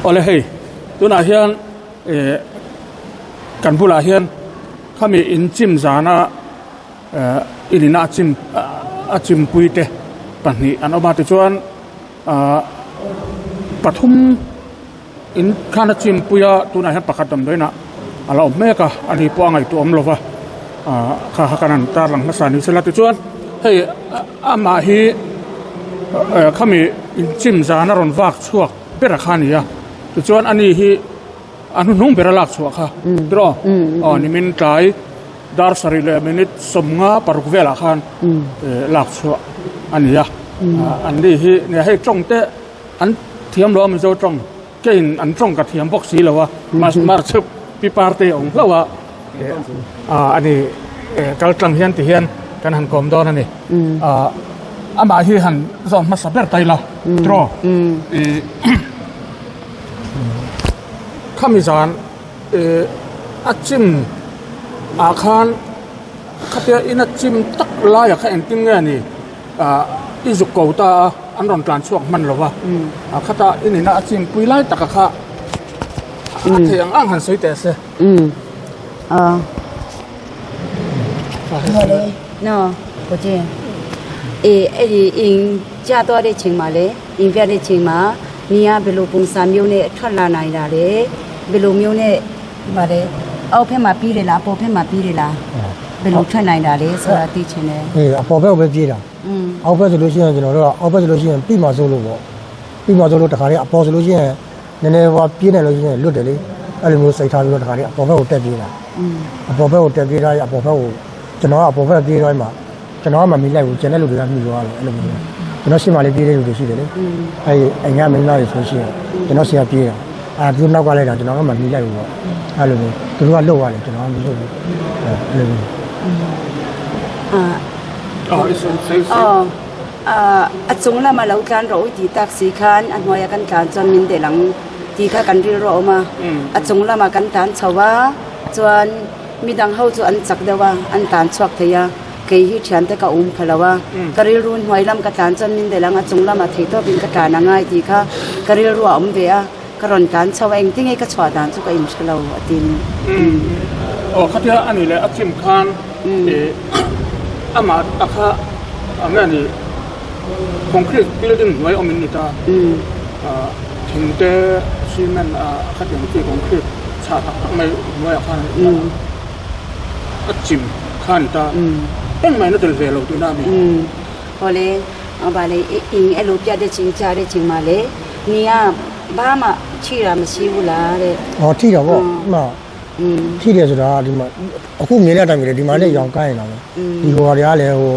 Awle hei tunah hian eh kan bulah hian khami inchim zana eh in ina a chim a chimpui te pahnih an awm a tichuan ah pathum in khan a chimpui a tunah hian pakhat damdawiinah a la awm mek a ani pawh a ngaihtuah awm lova ah kha kha kan han tarlang hmasa ni sela tichuan hei amah hi eh khami inchim zana rawn vak chhuak ber a kha a ni a tichuan ani hi a hnuhnung ber a lak chhuah kha tiraw aw nimin tlai dar sarih leh minute sawmnga paruk velah khan eh lak chhuah a ni a an ni hi nia hei tawng te an thiam lo a Mizo tawng kein an tawng ka thiam bawk si lo a mahse pi parte a awm hlauh a ah a ni eh kal tlang hian ti hian kan han kawm dawn a ni ah amah hi han zawm hmasa ber ta ila tiraw ih khami zan eh a chim ah khan khatia in a chim tak laiah kha engtin nge ni ah i zuk ko ta a an rawn tlan chhuak hman lo va ah khata in ina a chim pui lai taka kha a thei ang ang han sawi teh se. No ko che e အဲ့ဒီအင်းကြာတော့တဲ့ချိန်မှာလေအင်းပြတဲ့ချိန်မှာနေရဘယ်လိုပုံစံမျိုးနဲ့ထွက်လာနိုင်တာလဲဘယ်လိုမျိုးနဲ့ဗါလဲအောက်ဖက်မှာပြီးတယ်လားအပေါ်ဖက်မှာပြီးတယ်လားဘယ်လိုထွက်နိုင်တာလဲဆိုတာသိချင်တယ် အေးအပေါ်ဘက်ကိုပဲပြေးတာ อืม အောက်ဘက်ဆိုလို့ရှိရင်ကျွန်တော်တို့ကအောက်ဘက်ဆိုလို့ရှိရင်ပြီးမှစိုးလို့ပေါ့ပြီးမှစိုးလို့တခါတည်းအပေါ်ဆိုလို့ရှိရင်နည်းနည်းဟိုပြေးနေလို့ရှိရင်လွတ်တယ်လေအဲ့လိုမျိုးစိတ်ထားပြီးတော့တခါတည်းအပေါ်ဘက်ကိုတက်ပြေးတာ อืม အပေါ်ဘက်ကိုတက်ပြေးတာအပေါ်ဘက်ကိုကျွန်တော်ကအပေါ်ဘက်ပြေးတော့မှကျွန်တော်ကမမီလိုက်ဘူးကျန်တဲ့လူတွေကမိသွားတယ်အဲ့လိုမျိုးကျွန်တော်ရှေ့မှာလေးပြေးတဲ့လူတွေရှိတယ်လေအဲ့အိမ်ကမင်းသားတွေဆိုရှိရင်ကျွန်တော်ဆရာပြေးတာအဲ့သူနောက်ကလိုက်တာကျွန်တော်ကမမီလိုက်ဘူးပေါ့အဲ့လိုမျိုးသူတို့ကလွတ်သွားတယ်ကျွန်တော်ကမလွတ်ဘူးအဲ့လိုမျိုး အာ အော်ဆိုဆိုဆို အော်အာအကျုံလာမလောက်ကန်ရောဒီတက်စီခန်အဟွာရကန်ကန်ချွန်မင်းတဲ့လန်ဒီခကန်ရီရောမအကျုံလာမကန်တန်ချဝါချွန်မိဒန်ဟောချွန်ချက်ဒဝအန်တန်ချွတ်ထေယကေဟီချန်တကอุมพลาวะกริรุนหวยลำกะตานจนมินเดลังอจงลำอะเทโตบินกะตานังไงดีค่ะกริรัวอมเบียกรอนการชาวเองที่ไงก็ชวดานจุกอิมชะเลาอติน အော်ခတဲ့အနေလေအချင်ခန်အဲအမအခါအမေနီ concrete building ไว้อมินิตา อืม อ่าถึงแต่ซีเมนต์อ่าขัดอย่างที่ concrete ชาตักไม่ไว้คันအချင်ခန်တာเอ็งไม่น่าจะเวลาตัวน้ามี อืมဟောလေဘာလေအင်းအဲ့လိုပြတဲ့ချင်းကြားတဲ့ချင်းမှာလေနေကဘာမှချီတာမရှိဘူးလားတဲ့ ။ဟောထိတော့ဗော။မှ อืม ထိတယ်ဆိုတာဒီမှာအခုမြင်တဲ့အတိုင်းပဲလေဒီမှာလည်းရောင်ကိုင်းနေတာပဲ။ဒီဟိုဟာတွေကလည်းဟို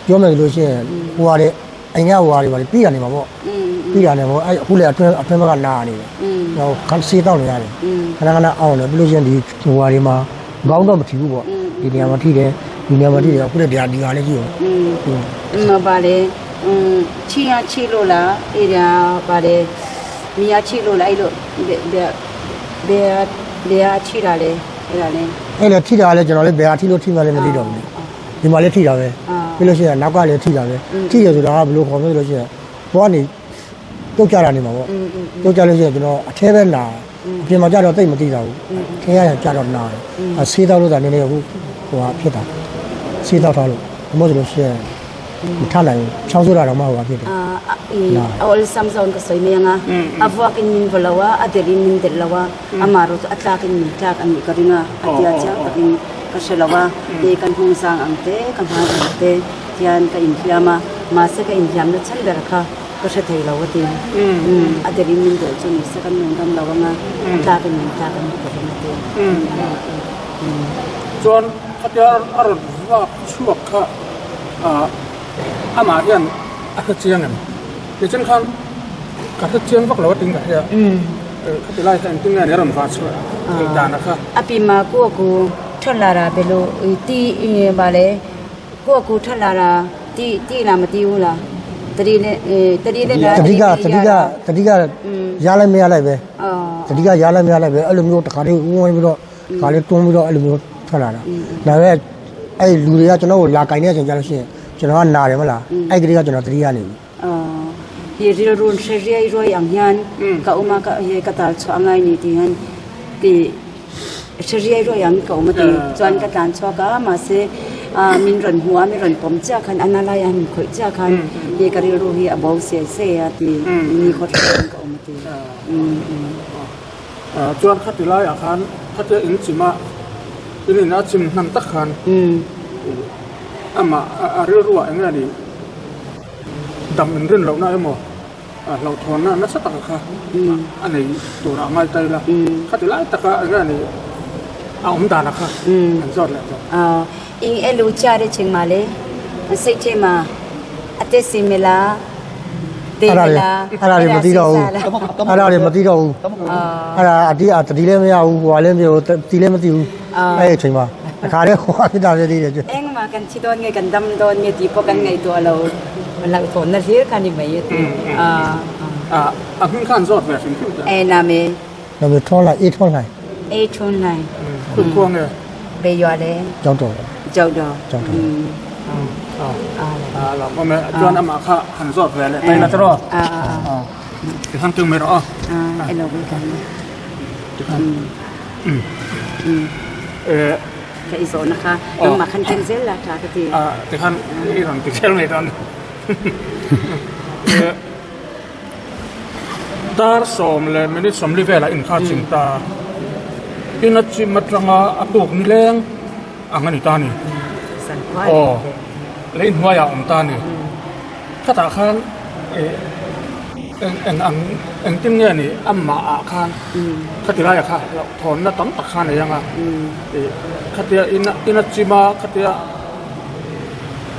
ပြောမယ်လို့ရှိရင်ဟိုဟာတွေအိမ်ကဟိုဟာတွေပါလေပြီးရနေမှာဗော อืม ။ပြီးရနေဗော။အဲ့အခုလည်းအတွင်းအတွင်းဘက်ကနာနေတယ် อืม ။ဟိုခန်းစီတောက်နေရတယ် อืม ။ခဏခဏအောင်းတယ်ပြီးလို့ရှိရင်ဒီဟိုဟာတွေမှာခေါင်းတော့မထိဘူးဗော။ဒီနေရာမှာထိတယ်ဒီနေရာမှာထိတယ်အခုလည်းဒီဟာဒီဟာလည်းကြည့်ရော อืมမပါလေอืมချီရချီလို့လားအဲ့ဒါပါလေမီးရချီလို့လားအဲ့လိုဘယ်ဘယ်ဘယ်ဘယ်ချီတာလဲအဲ့ဒါလဲ ။အဲ့လည်းထိတာလည်းကျွန်တော်လည်းဘယ်ဟာထိလို့ထိမှလည်းမသိတော့ဘူး။ဒီမှာလည်းထိတာပဲ အာ ။ပြီးလို့ရှိရင်နောက်ကလည်းထိတာပဲ။ထိရဆိုတာကဘယ်လိုခေါ်မလဲဆိုလို့ရှိရင်ဘောကနေတုတ်ကြတာနေမှာဗော။ อืมอืม တို့ကြလို့ရှိရင်ကျွန်တော်အထဲပဲနာအပြင်မှာကြတော့တိတ်မသိတာဘူးထဲရရင်ကြတော့နာတယ်အဆေးတော့လို့သာနည်းနည်းအခုဟိုဟာဖြစ်တာဆေးတော့ထားလို့ဘမို့ဆိုလို့ရှိရင်မထနိုင်ဘူးချောင်းဆိုးတာတော့မှဟိုဟာဖြစ်တယ် อ่าออลซัมซอนก็สวยเมียงอ่ะอฟวกินมินวลาวะอเดรินมินเดลาวะอามารุอัตลากินมินตากอันนี้ก็ริงอ่ะอัตยาเจ้าตะกินก็เชลาวะเดกันฮงซางอังเตกันหาอังเตเทียนก็อินทิยามามาเสก็อินทิยามแล้วฉันเดรค่ะก็เชไทยลาวะตีอืมอเดรินมินเดลจุนี่สกันนงดำลาวะงะอัตลากินมินตากอันนี้ก็ริงอ่ะเต อืมจนขัดยาอรว่าชั่วค่ะอ่าอามาเรียนอาเจียงกันเดี๋ยวฉันคันกัดเจียงวักเหลวติงกัดเนี่ย อืม เออขัดไล่แต่ติ้งเนี่ยรำฟ้าชั่วจานนะคะ အပီမာကိုကိုထွက်လာတာဘယ်လိုတီးပါလဲကိုကိုထွက်လာတာတီးတီးလားမတီးဘူးလားတတိနဲ့တတိနဲ့ တတိကတတိကတတိကရလိုက်မရလိုက်ပဲ အော် တတိကရလိုက်မရလိုက်ပဲအဲ့လိုမျိုးတခါလေးဝန်းပြီးတော့တခါလေးတွန်းပြီးတော့အဲ့လိုမျိုးထွက်လာတာဒါပေမဲ့အဲ့လူတွေကကျွန်တော်ကိုလာကင်တဲ့အချိန်ကြလို့ရှိရင်ကျွန်တော်ကနာတယ်မလားအဲ့ကလေးကကျွန်တော်တတိယနေပြီ အော် Hi rilrun hre riai ruai ang hian ka awm a, ka he ka tal chhuah angai ni tih hian ti hre riai ruai ang ka awm a ti. Chuan ka tlan chhuak a, mahse min rawn hmu a, min rawn pawm chiah khan a na lai a min khawih chiah khan hi ka rilru hi a bo se se a ti ni khaw hre ang ka awm a ti. Chuan khati laiah khan khatia in chim a, in in a chim hman tak khan amah a rilruah eng nge ni? Dam inrin lohna emaw hlauhthawnna nasa taka kha a nei turah a ngai ta ila, khati lai taka eng nge ni a awm dana kha an zawt leh tawh. Ing e lu chia re ching ma le sei che ma a te si me la te me la အဲ့ဒါတွေမသိတော့ဘူးအဲ့ဒါတွေမသိတော့ဘူးအဲ့ဒါအတိအတတိလည်းမရဘူးဟိုကလည်းမပြောတီလည်းမသိဘူးအဲ့ဒီအချိန်မှာအခါတည်းဟိုကဖြစ်တာဖြစ်သေးတယ် Eng ma kan thi dawn nge kan dam dawn nge tih pawh kan ngaihtuah lo hlauhthawnna hlir kha ni mai a ti. A hming khan zawt ve hrim hrim teh. E na me. Na me thawn lai, e thawn lai. E thawn lai. Khun khuang nge. Be yua le. Chau tawh. Chau daw. Chau daw. A lo awm e. Chuan amah kha han zawt ve leh mai la tiraw. Tikhan tung mai rawh a. A e lo ve kan. Tikhan. E. Ka i zawhna kha nangmah khan ken zel la tha ka ti. Tikhan i rawn ti zel mai dawn. Dar 10 leh minute 40 velah inkha chim ta. Ina chim atanga a tuk ni leng ang a ni ta ni. Aw lei hnuaiah a awm ta ni. Khatah khan eng eng ang engtin nge ni amah ah khan khati laiah kha hlauhthawnna tam tak kha a nei ang a khatia ina ina chim a khatia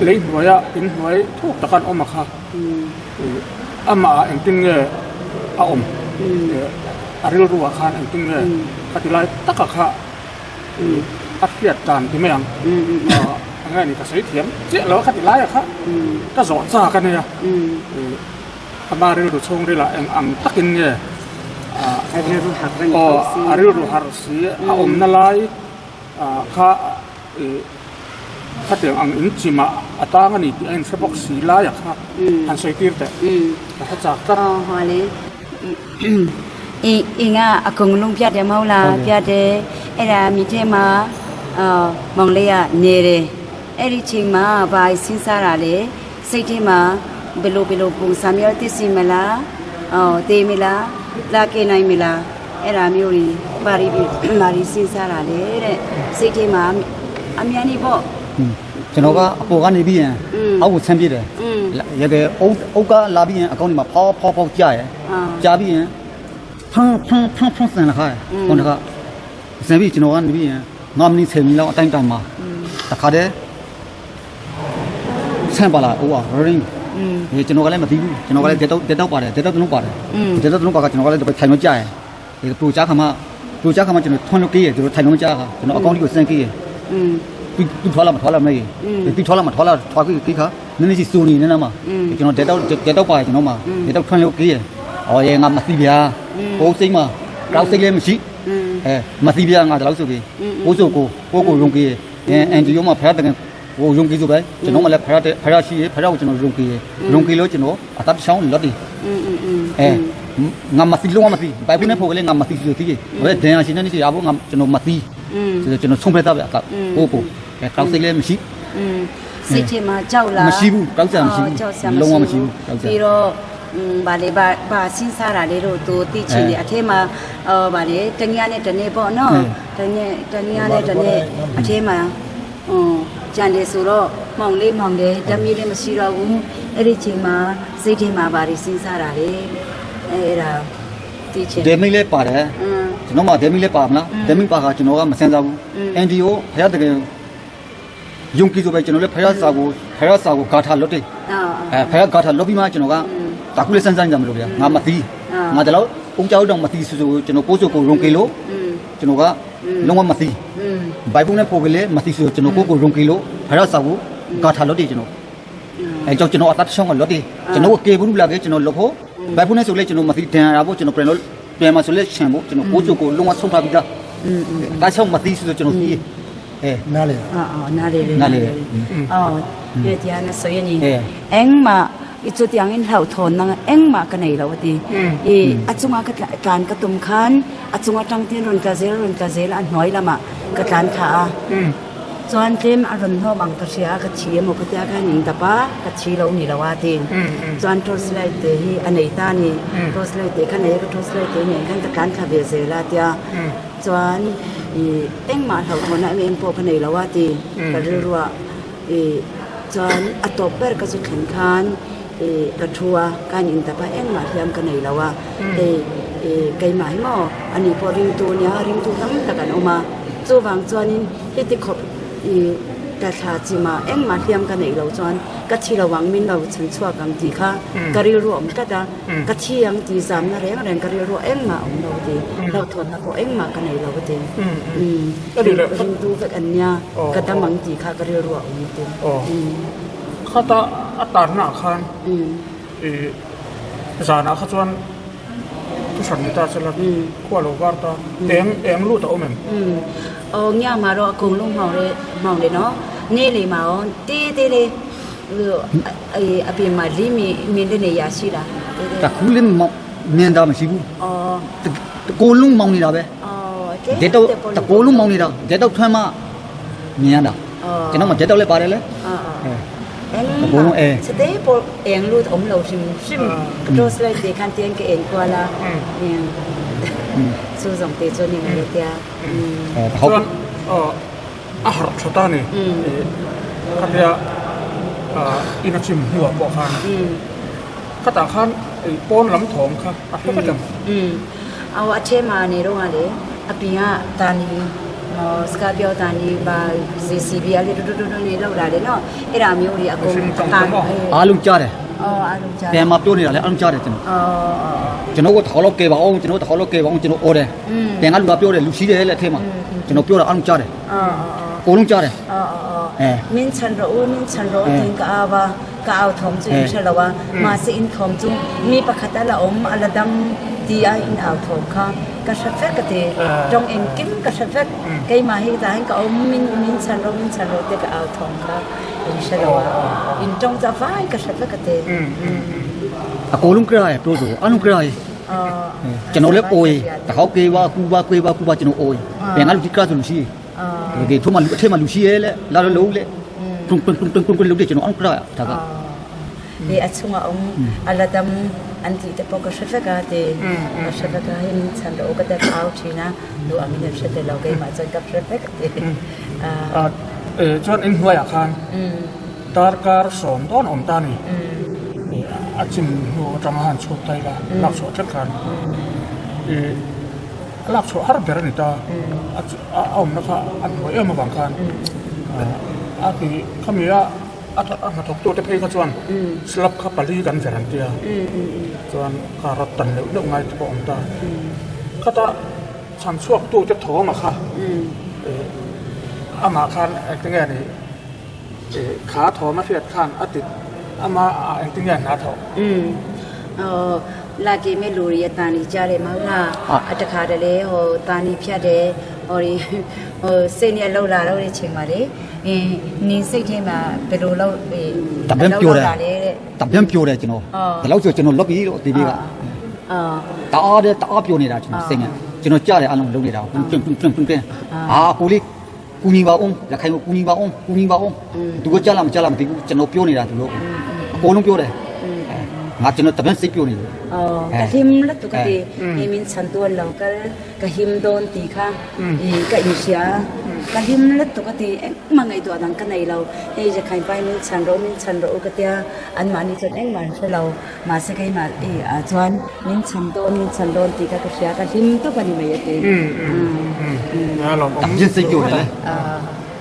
lei hnuaia in hnuai thuk taka an awm a kha amah ah engtin nge a awm a rilru ah khan engtin nge khati lai taka kha a hriat dan ti mai ang eng nge ni ka sawi thiam chiah lo a khati lai a kha ka zawh chak a nia ama rilru chhung rilah eng ang takin nge a rilru harh reng si a rilru harh si a awmna lai kha khatiang ang in chimah a tang a ni tih a inhre bawk si lai a kha han sawi tir teh ka hre chak tlat. အင်းကအကုန်လုံးပြတ်တယ်မဟုတ်လားပြတ်တယ်အဲ့ဒါမိထဲမှာအော်မောင်လေးကနေတယ်အဲ့ဒီချိန်မှာဘာစဉ်းစားတာလဲစိတ်ထဲမှာဘယ်လိုဘယ်လိုပုံစံမျိုးသိစီမလားအော်သိမလားလာကင်နိုင်မလားအဲ့ဒါမျိုးတွေပါရီပါရီစဉ်းစားတာလေတဲ့စိတ်ထဲမှာအမြန်ကြီးပေါ့ ကျွန်တော်ကအပေါ်ကနေပြီးရင်အောက်ကိုဆင်းပြေးတယ်ရကဲအုပ်အုပ်ကလာပြီးရင်အကောင့်ဒီမှာဖောဖောဖောကြားရယ်ကြားပြီးရင်ဖန်းဖန်းဖန်းဖန်းဆန်လာခါဟိုတကဆန်ပြီးကျွန်တော်ကနေပြီးရင်9မိနစ်10မိနစ်လောက်အတိုင်းတန်မှာတခါတည်းဆန်ပါလာဟိုက ring အဲကျွန်တော်ကလည်းမသိဘူးကျွန်တော်ကလည်းတက်တော့တက်တော့ပါတယ်တက်တော့တလုံးပါတယ်တက်တော့တလုံးပါကကျွန်တော်ကလည်းထိုင်လို့ကြားရယ်ဒီပရိုကြားခါမှပရိုကြားခါမှကျွန်တော်ထွန်းလို့ကေးရယ်ကျွန်တော်ထိုင်လို့ကြားခါကျွန်တော်အကောင့်လေးကိုစမ်းကေးရယ် ပြီးထွားလာမထွားလာမလဲပြီးထွားလာမထွားလာထွားပြီးခိခါနည်းနည်းစီစူနေနေမှာကျွန်တော်တက်တော့တက်တော့ပါကျွန်တော်မှာတက်တော့ထွန်းလို့ကေးရအော်ရေငါမသိဗျာကိုစိတ်မှာကောက်စိတ်လည်းမရှိအဲမသိဗျာငါတလို့ဆိုပြီးကိုဆိုကိုကိုကိုရုံကေးအဲအန်ဂျီယိုမှာဖရတဲ့ဟိုရုံကေးဆိုပဲကျွန်တော်မှလည်းဖရတဲ့ဖရရှိရဖရကိုကျွန်တော်ရုံကေးရုံကေးလို့ကျွန်တော်အတပ်ချောင်းလွတ်တယ်အဲငါမသိလုံးဝမသိဘိုင်ဘူးနဲ့ဖို့ကလေးငါမသိဆိုသိဟဲ့ဒန်ရရှင်နေစီရဖို့ငါကျွန်တော်မသိကျွန်တော်ဆုံးဖြတ်တာပဲအကကိုကို အဲကောက်စိတ်လည်းမရှိ อืมစိတ်ထဲမှာကြောက်လား မရှိဘူးကောက်စရာမရှိဘူး ကြောက်စရာမရှိ လုံးဝမရှိဘူးကောက်စရာ ပြီးတော့อืมဗာလေဗာဗာစဉ်းစားတာလေးတို့သူသိချင်တယ်အထဲမှာအော်ဗာလေတနည်းနဲ့တနည်းပေါ့နော်တနည်းတနည်းနဲ့တနည်းအထဲမှာဟွန်းကြံတယ်ဆိုတော့မောင်လေးမောင်လေးတမီးလေးမရှိတော့ဘူးအဲ့ဒီချိန်မှာစိတ်ထဲမှာဗာတွေစဉ်းစားတာလေအဲ့ဒါသိချင် ဒဲမိတ်လည်းပါတယ် อืม ကျွန်တော်မှဒဲမိတ်လည်းပါမလားဒဲမိတ်ပါကကျွန်တော်ကမစင်စားဘူး NGO ဖရတကယ်ယုံကြည်ဆိုပဲကျွန်တော်လည်းဖရစာကိုဖရစာကိုဂါထာလွတ်တယ် အော် အဲဖရဂါထာလွတ်ပြီးမှကျွန်တော်ကတခုလည်းစမ်းစမ်းကြမလို့ဗျာငါမသိငါတလို့ပုံကြောက်တော့မသိဆိုဆိုကျွန်တော်ကိုဆိုကိုရုံကေလို့ อืม ကျွန်တော်ကလုံးဝမသိ อืม ဘိုင်ဘုံနဲ့ပို့ကလေးမသိဆိုကျွန်တော်ကိုကိုရုံကေလို့ဖရစာကိုဂါထာလွတ်တယ်ကျွန်တော်အဲကြောင့်ကျွန်တော်အသက်ချောင်းကလွတ်တယ်ကျွန်တော်ကေဘူးလာခဲ့ကျွန်တော်လွတ်ဖို့ဘိုင်ဘုံနဲ့ဆိုလေကျွန်တော်မသိတန်ရဖို့ကျွန်တော်ပြန်လို့ပြန်มาဆိုလေချင်ဖို့ကျွန်တော်ကိုဆိုကိုလုံးဝဆုံးထားပြီးသား อืมอืม တာချောင်းမသိဆိုကျွန်တော်သိအဲ နားလေ အော်အော်နားလေ နားလေ အော်ပြတရားနဲ့ဆိုရင် အဲ အင်းမ I chutiangin hlauhthawnna engmah ka nei lo a ti. I a chunga ka tlan ka tum khan a chung atang tin rawn tla zel rawn tla zel a hnuai lamah ka tlan thla a. Chuan tlem a rawn hnawm ang ka hria a, ka thi emaw ka tia khan in dap a, ka thi lo ni lo a ti. Chuan torch light te hi a nei ta a ni. Torch light te kha nei a, ka torch light te nen khan ka tlan thla ve zel a tia. Chuan i engmah hlauhthawnna em em pawh ka nei lo a ti ka rilruah. I chuan a tawp ber ka zu thlen khan i ka thu a, ka han intap a, engmah hliam ka nei lo a. Hei i keimah hi maw ani pawh ringtu a nia, ringtu tam tak an awm a. Chuvang chuanin heti khawp i ka thla chimah engmah hliam ka neih loh chuan ka thi lo ang, min lo chhan chhuak ang tih kha ka rilru a awm tlat a. Ka thi ang tih zamna reng reng ka rilru engmah a awm lo ti, hlauhthawnna pawh engmah ka nei lo a ti. Ringtu vek an nia, ka dam ang tih kha ka rilru a awm ti. Khata a tarna ah khan i zanah kha chuan thuhran ni ta sela khua lo var ta eng eng lut a awm em? Aw ngia ma rawh a kung lung hmau le hmau le no ne le ma aw te te le a pi ma li mi mi le ne ya si la ta khu le ma men da ma si bu ta ko lung maung ni da be de to ta ko lung maung ni da de to thwan ma မြင်ရတာကျွန်တော်မှတက်တော့လဲပါတယ်လဲအဲဘုံလုံးအဲ စတဲ့ပေါ်အင်လို့အုံလို့ရှင်ရှင်တော့စလိုက်တဲ့ကန်တန်ကဲအင်ကွာလာအင်းစူဆောင်တေချွနေနေတဲ့ ဟုတ် chuan a harh tha ta ni khatia in a chim hnuah pawh khan khatah khan pawn lam thawm kha a hre vek ang. Aw a thema ne ronga le a pinga tani Scorpio tani ba JCB a le du du du ne lo la le no era myo ri a kong တာအားလုံးကြားတယ် အော်အားလုံးကြား ပြန်မပြောနေတာလဲအားလုံးကြားတယ်ကျွန်တော်ကျွန်တော်ကထောက်လို့ကဲပါအောင်ကျွန်တော်ထောက်လို့ကဲပါအောင်ကျွန်တော်အော်တယ်ပြန်ကလူကပြောတယ်လူရှိတယ်လက်ထဲမှာကျွန်တော်ပြောတာအားလုံးကြားတယ် အော် အကုန်လုံးကြားတယ် အော်အော်မင်းချန်ရောမင်းချန်ရောတင်ကအာဘာကအောက်ထုံးကျင်းချလောဝမာစင်ထုံးကျမိပခတလာအုံးအလဒမ်တီအိုင်အောက်ထုံးခါကရှဖက်ကတဲ့จงเอ็งกิมกะชเฟกไกมาฮิตาหิกอมมินมินชันโรมินชันโรเตกเอาทองค่ะอินชะโรอินจงจะฟายกะชเฟกเต အကုန်လုံးကြားရပြောဆိုအားလုံးကြားရကျွန်တော်လည်းအိုးတခေါက်ကေပါကူပါကွေးပါကူပါကျွန်တော်အိုးပြန်ကလူကြီးကြားဆိုလူရှိဒီထုံးမလူအထက်မှာလူရှိရဲလေလာလို့လုံးလေတွန်းတွန်းတွန်းတွန်းတွန်းလုံးတယ်ကျွန်တော်အားလုံးကြားရဒါက ဒီအချုံအောင်အလဒမ်อันที่จะปกชเฟกาเตกะชเฟกาให้มินชันโรกะเตเอาทีนะดูอามินชเตเราไกมาจนกับชเฟกเต Ah chuan in hnuaiah khan darkar sawm dawn awm ta a ni. A chim hnu atanga han chhuak ta ila lak chhuah tlat khan ih a lak chhuah har ber a ni ta. A awmna kha a hnuai em avang khan a ti khami a a hnathawk tute phei kha chuan slab kha pali kan ver an tia chuan kha rawt tan leuh leuh ngai te pawh a awm ta. Khata chhan chhuak tute thawm a kha amah khan engtinge ni kha thawm a hriat khan a ti ama engtinge hna thawh. လာကေမဲလူရီအတန်ကြီးကြားတယ်မဟုတ်လားအတခါတလေဟိုတာနီဖြတ်တယ်ဟိုဒီဟိုစိတ်နဲ့လှုပ်လာတော့တဲ့ချိန်မှာလေအင်းနင်းစိတ်ထဲမှာဘယ်လိုလုပ် တပင်းပြောတယ် လဲတဲ့ တပင်းပြောတယ်ကျွန်တော်ဒါလို့ဆိုကျွန်တော်လွတ်ပြီလို့ဒီပြေက အာ တအားတဲ့တအားပြောနေတာကျွန်တော်စိတ်နဲ့ကျွန်တော်ကြားတယ်အားလုံးလုံးနေတာတွန်းတွန်းတွန်းတွန်းတွန်းအာကိုလေးကူညီပါအောင်ရခိုင်ကိုကူညီပါအောင်ကူညီပါအောင်သူကကြားလားမကြားလားမသိဘူးကျွန်တော်ပြောနေတာသူတို့အကုန်လုံးပြောတယ်ငါကျွန်တော်တပင်းစိတ်ပြောနေတယ် အော်ကဟင်လတုကတိအမင်းချန်တွန်လောကကဟင်ဒွန်တီခါအကင်ရှာကဟင်လတုကတိမငိုင်တော့ဒန်ကနေလောဟေးရခိုင်ပိုင်းမင်းချန်ရောမင်းချန်ရောကတဲ့อันมานี่จนเองมันเรามาสักให้มาเออจวนมินชันโดนมินชันโดนตีกะกะเสียกะหิมตัวปนิไม่เต အလော တပြင်းစိတ်ပြောတယ်လေ အာ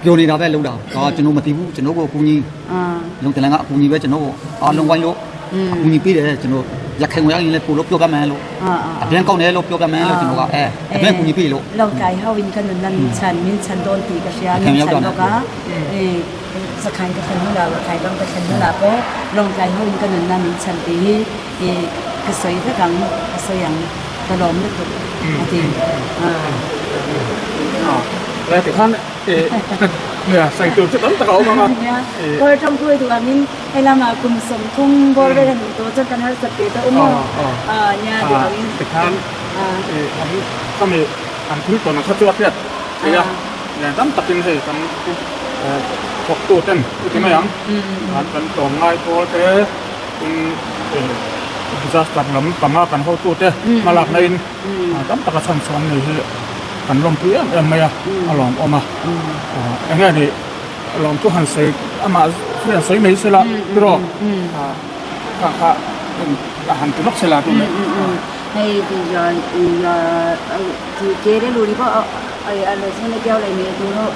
ပြောနေတာပဲလုံးတာဒါကျွန်တော်မသိဘူးကျွန်တော်ကိုကူညီ အာ လုံးတလန်ကအကူညီပဲကျွန်တော်ကိုအားလုံးဝိုင်းလို့အကူညီပေးတယ်ကျွန်တော်ရခိုင်ဝင်ရရင်လည်းပို့လို့ပြောပြမယ်လို့ အာ အပြန်ကောင်းတယ်လို့ပြောပြမယ်လို့ကျွန်တော်ကအဲအပြန်ကူညီပေးလို့ เราไกเฮาวินกันนั่นชันมินชันโดนตีกะเสียมินชันโดกะเอสะคันกะชันนูลาไกบังกะชันนูลาโปลองไกเฮาวินกันนั่นมินชันตีเอกะสวยตะกังกะสวยยังกะลอมลึกอะติอ่า lai ti khan nia sai tur chu tam tak a awm ang a ကိုယ်တော့ကိုယ်တို့ကမင်း Hei lamah kum 30 bawr vel a nih tawh chuan kan harsat ve ta awm a. Nia duh angin. Tikhan an khami an thil tawn kha chu a hriat theih a. Tam takin hei kan thawktu ten i ti mai ang. Kan tlawm ngai pawl te tin disaster lam panga kan hotu te hmalakna in tam taka chhan chhuah an nei hi kan lawmpui em em mai a, a lawmawm a. Enge ni lawm chu han sawi amah hian sawi mai sela tiraw kha kha a han ti lawk sela tun leh. Hei ti ti ke le lu ri pawh a lo chhung le piau leh mai tur ho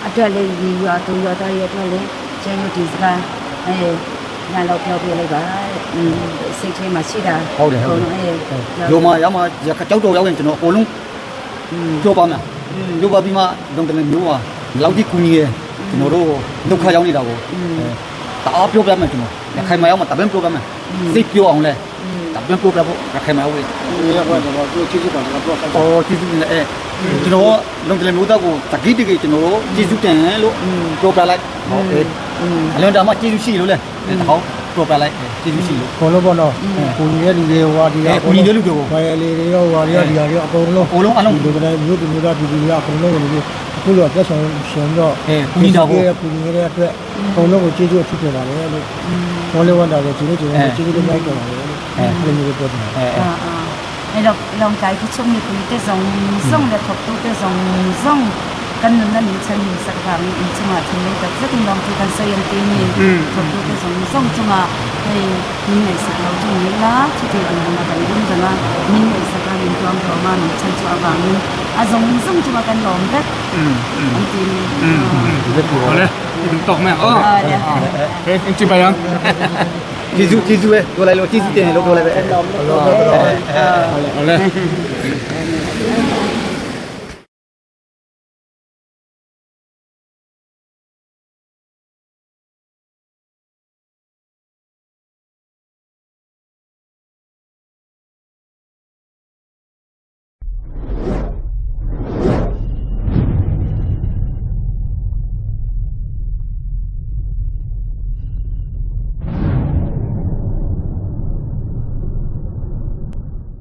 a ṭial le li yua tu yua ta yua ṭial le chen yu ti zika hei na lo piau piau le baစိတ်ထဲမှာရှိတာ ဟုတ်တယ်ဟုတ်တယ်ယိုမာရမှာရခကြောက်တော့ရောက်ရင်ကျွန်တော်အကုန်လုံးပြောပါမယ်ပြောပါပြီးမှလုံတယ်မျိုးပါလောက်တိကူညီရကျွန်တော်တို့ဒုက္ခရောက်နေတာကိုတအားပြောပြမယ်ကျွန်တော်ရခိုင်မှာရောက်မှာတပင်းပြောပြမယ်စိတ်ပြောအောင်လဲတပင်းပြောပြဖို့ရခိုင်မှာရောက် ဒီကတော့ကျွန်တော်တို့ချစ်ချစ်ပါကျွန်တော်ပြော အော်ကျေးဇူးတင်တယ်အဲကျွန်တော်လုံတယ်မျိုးသားကိုတကိတကိကျွန်တော်ကျေးဇူးတင်လို့ပြောပြလိုက်ဟုတ်အဲအလွန်တာမှကျေးဇူးရှိလို့လဲဟောပြောပြလိုက်ကျေးဇူးရှိလို့ အကုန်လုံးပေါ့နော်ကိုကြီးရဲ့လူတွေဟိုဟာဒီဟာ ကိုကြီးရဲ့လူတွေကို ဘယ်လေတွေရောဟိုဟာတွေရောဒီဟာတွေရောအကုန်လုံး အကုန်လုံးအလုံး ဒီလိုကလည်းမြို့သူမြို့သားပြည်သူတွေအကုန်လုံးကိုဒီအခုလိုအသက်ဆောင်ရှင်တော့ အဲကူညီတာကို ကူညီရတဲ့အတွက်အကုန်လုံးကိုကျေးဇူးအထူးတင်ပါတယ်လို့ဘောလေးဝန်တာလည်းကျေးဇူးတင်တယ်ကျေးဇူးတင်လိုက်ကြပါတယ်လို့အဲဒီလိုမျိုးပြောတင်ပါတယ် အဲအဲ အာအာအဲ့တော့လောင်ကြိုက်ချုံနေပူတဲ့ဇုံဇုံလက်ထပ်တူတဲ့ဇုံဇုံကန်နန်ချန်စကဖာမင်းချမထင်းတဲ့ဇက်လောင်တူကန်ဆယံတင်းနေထပ်တူတဲ့ဇုံဇုံချမဟဲမင်းနဲ့စကလောချုံနေလားချစ်တဲ့ဘုံမှာကန်ဒုံဇနာမင်းနဲ့စကမင်းတောင်းတော်မင်းချန်ချွာပါမင်းအဇုံဇုံချမကန်လောင်တဲ့အန်တင်း 好嘞，你到没啊？哎，你几百样？ ကျေးဇူးကျေးဇူးပဲပြောလိုက်လို့ကျေးဇူးတင်တယ်လို့ပြောလိုက်ပဲ 好嘞。